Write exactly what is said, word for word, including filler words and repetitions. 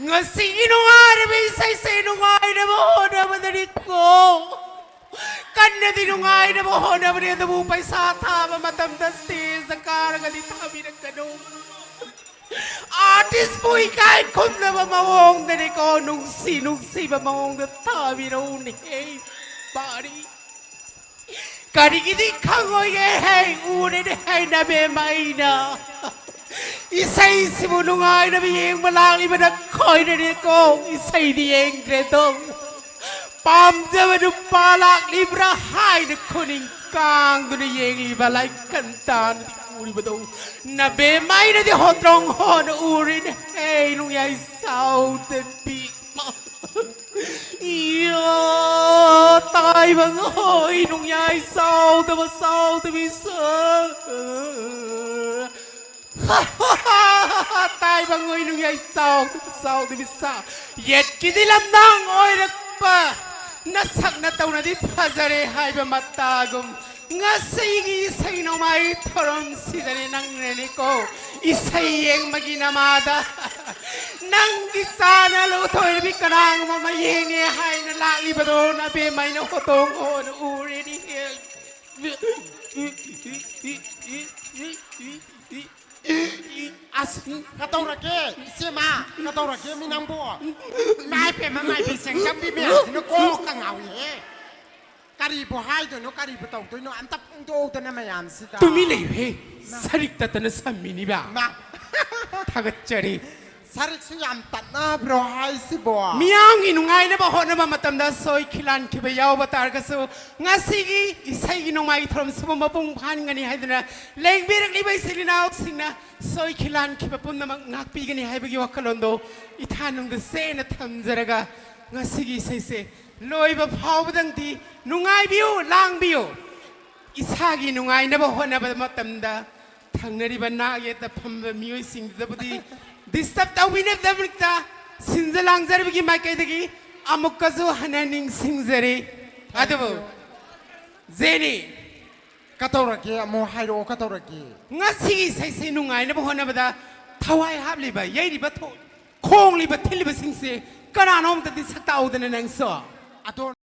ꯉꯁꯤꯒꯤ ꯅꯨꯡꯉꯥꯏꯔꯕ ꯏꯁꯩꯁꯦ ꯅꯨꯡꯉꯥꯏꯅꯕ ꯍꯣꯠꯅꯕꯗꯅꯤꯀꯣ꯫ ꯀꯟꯅꯗꯤ ꯅꯨꯡꯉꯥꯏꯅꯕ ꯍꯣꯠꯅꯕꯅꯤ, ꯑꯗꯨꯕꯨ ꯄꯩꯁꯥ ꯊꯥꯕ ꯃꯇꯝꯗ ꯁ꯭ꯇꯦꯖꯇ ꯀꯥꯔꯒꯗꯤ ꯊꯥꯕꯤꯔꯛꯀꯅꯨ꯫ ꯑꯥꯔꯇꯤꯁꯄꯨ ꯏꯀꯥꯏ ꯈꯨꯝꯅꯕ ꯃꯑꯣꯡꯗꯅꯤꯀꯣ, ꯅꯨꯡꯁꯤ ꯅꯨꯡꯁꯤꯕ ꯃꯑꯣꯡꯗ ꯊꯥꯕꯤꯔꯛꯎꯅꯦꯍꯦ, ꯄꯥꯔꯤ꯫ ꯀꯔꯤꯒꯤꯗꯤ ꯈꯪꯉꯣꯏꯒꯦ ꯍꯦ, ꯎꯔꯦꯅꯦ ꯍꯦ ꯅꯕꯦꯝꯃ ꯑꯩꯅ꯫ ꯏꯁꯩꯁꯤꯕꯨ ꯅꯨꯡꯉꯥꯏꯅꯕ ꯌꯦꯡꯕ ꯂꯥꯛꯂꯤꯕ ꯅꯈꯣꯏꯅꯅꯦꯀꯣ, ꯏꯁꯩꯗꯤ ꯌꯦꯡꯗ꯭ꯔꯦꯗꯣ꯫ ꯄꯥꯝꯖꯕ ꯅꯨꯄꯥ ꯂꯥꯛꯂꯤꯕ꯭ꯔꯥ ꯍꯥꯏꯅ ꯈꯨꯅꯤꯡ ꯀꯥꯡꯗꯨꯅ ꯌꯦꯡꯂꯤꯕ ꯂꯥꯏꯀꯟ ꯇꯥꯅꯗꯤ ꯎꯔꯤꯕꯗꯣ꯫ ꯅꯕꯦꯝꯃ ꯑꯩꯅꯗꯤ ꯍꯣꯇ꯭ꯔꯣꯡ ꯍꯣꯅ ꯎꯔꯤꯅꯦ ꯍꯦ, ꯅꯨꯡꯌꯥꯏ ꯆꯥꯎꯗꯕꯤ꯫ ꯏꯌꯥ, ꯇꯥꯏꯕꯪ ꯍꯣꯏ, ꯅꯨꯡꯌꯥꯏ ꯆꯥꯎꯗꯕ ꯆꯥꯎꯗꯕꯤ ꯁꯥ꯫ ꯇꯥꯏꯕꯪ ꯍꯣꯏ, ꯅꯨꯡꯌꯥꯏ ꯆꯥꯎꯗꯕ ꯆꯥꯎꯗꯕꯤ ꯁꯥ꯫ ꯌꯦꯠꯀꯤꯗꯤ ꯂꯝꯗꯥꯡ ꯑꯣꯏꯔꯛꯄ꯫ ꯅꯁꯛ ꯅꯇꯧꯅꯗꯤ ꯐꯖꯔꯦ ꯍꯥꯏꯕ ꯃꯇꯥꯒꯨꯝ꯫ ꯉꯁꯤꯒꯤ ꯏꯁꯩ ꯅꯣꯡꯃꯥꯏ ꯊꯧꯔꯝꯁꯤꯗꯅꯦ ꯅꯪꯅꯅꯦꯀꯣ ꯏꯁꯩ ꯌꯦꯡꯕꯒꯤ ꯅꯃꯥꯗ ꯅꯪꯒꯤ ꯆꯥꯅ ꯂꯧꯊꯣꯏꯔꯕꯤ ꯀꯅꯥꯒꯨꯝꯕ ꯑꯃ ꯌꯦꯡꯉꯦ ꯍꯥꯏꯅ ꯂꯥꯛꯂꯤꯕꯗꯣ ꯅꯕꯦꯝꯃ ꯑꯩꯅ ꯍꯣꯇꯣꯡ ꯍꯣꯅ ꯎꯔꯦꯅꯦ꯫ ꯑꯁ, ꯀꯗꯧꯔꯒꯦ, ꯏꯆꯦꯃ? ꯀꯗꯧꯔꯒꯦ ꯃꯤ ꯅꯪꯕꯨ? ꯏꯃꯥ ꯏꯕꯦꯝꯃ, ꯃꯥꯏꯕꯤ ꯁꯦꯡꯖꯝꯕꯤ ꯃꯌꯥꯝꯁꯤꯅ ꯀꯣꯛꯀ ꯉꯥꯎꯏꯍꯦ꯫ ꯀꯔꯤꯕꯨ ꯍꯥꯏꯗꯣꯏꯅꯣ, ꯀꯔꯤꯕꯨ ꯇꯧꯗꯣꯏꯅꯣ, ꯑꯝꯇ ꯐꯣꯡꯗꯣꯛꯎꯗꯅ ꯃꯌꯥꯝꯁꯤꯗ꯫ ꯇꯨꯃꯤꯟ ꯂꯩꯌꯨꯍꯦ, ꯁꯔꯤꯛ ꯇꯠꯇꯅ ꯁꯝꯃꯤꯅꯤꯕ꯫ ꯃꯥ꯫ ꯊꯥꯒꯠꯆꯔꯤ꯫ ꯁꯔꯤꯛꯁꯨ ꯌꯥꯝ ꯇꯠꯅꯕ꯭ꯔꯣ ꯍꯥꯏꯁꯤꯕꯣ? ꯃꯤꯌꯥꯝꯒꯤ ꯅꯨꯡꯉꯥꯏꯅꯕ ꯍꯣꯠꯅꯕ ꯃꯇꯝꯗ ꯁꯣꯏꯈꯤ ꯂꯥꯟꯈꯤꯕ ꯌꯥꯎꯕ ꯇꯥꯔꯒꯁꯨ, ꯉꯁꯤꯒꯤ ꯏꯁꯩꯒꯤ ꯅꯣꯡꯃꯥꯏꯒꯤ ꯊꯧꯔꯝꯁꯤꯕꯨ ꯃꯄꯨꯡ ꯐꯥꯍꯟꯒꯅꯤ ꯍꯥꯏꯗꯨꯅ ꯂꯦꯡꯕꯤꯔꯛꯂꯤꯕ ꯏꯆꯤꯜ ꯏꯅꯥꯎꯁꯤꯡꯅ ꯁꯣꯏꯈꯤ ꯂꯥꯟꯈꯤꯕ ꯄꯨꯝꯅꯃꯛ ꯉꯥꯛꯄꯤꯒꯅꯤ ꯍꯥꯏꯕꯒꯤ ꯋꯥꯈꯜꯂꯣꯟꯗꯣ ꯏꯊꯥꯅꯨꯡꯗ ꯆꯦꯠꯅ ꯊꯝꯖꯔꯒ, ꯉꯁꯤꯒꯤ ꯏꯁꯩꯁꯦ ꯂꯣꯏꯕ ꯐꯥꯎꯕꯗꯪꯗꯤ ꯅꯨꯡꯉꯥꯏꯕꯤꯌꯨ, ꯂꯥꯡꯕꯤꯌꯨ꯫ ꯏꯁꯥꯒꯤ ꯅꯨꯡꯉꯥꯏꯅꯕ ꯍꯣꯠꯅꯕ ꯃꯇꯝꯗ ꯊꯪꯅꯔꯤꯕ ꯅꯥꯛ ꯌꯦꯠꯇ ꯐꯝꯕ ꯃꯤꯑꯣꯏꯁꯤꯡꯗꯨꯗꯕꯨꯗꯤ disturb ꯇꯧꯕꯤꯅꯕꯒꯤꯗꯃꯛꯇ ꯁꯤꯟꯖ ꯂꯥꯡꯖꯔꯤꯕꯒꯤ ꯃꯥꯏꯀꯩꯗꯒꯤ ꯑꯃꯨꯛꯀꯁꯨ ꯍꯟꯅ ꯅꯤꯡꯁꯤꯡꯖꯔꯤ꯫ ꯑꯗꯨꯕꯨ ꯖꯦꯅꯤ, ꯀꯗꯧꯔꯒꯦ? ꯑꯃꯨꯛ ꯍꯥꯏꯔꯛꯑꯣ, ꯀꯗꯧꯔꯒꯦ? ꯉꯁꯤꯒꯤ ꯏꯁꯩꯁꯦ ꯅꯨꯡꯉꯥꯏꯅꯕ ꯍꯣꯠꯅꯕꯗ ꯊꯋꯥꯏ ꯍꯥꯞꯂꯤꯕ, ꯌꯩꯔꯤꯕ ꯊꯣ-, ꯊꯣꯡꯂꯤꯕ ꯊꯤꯜꯂꯤꯕꯁꯤꯡꯁꯦ ꯀꯅꯥꯅꯣ ꯑꯝꯇꯗꯤ ꯁꯛ ꯇꯥꯛꯎꯗꯅ ꯅꯪꯁꯨ꯫ ꯑꯗꯣ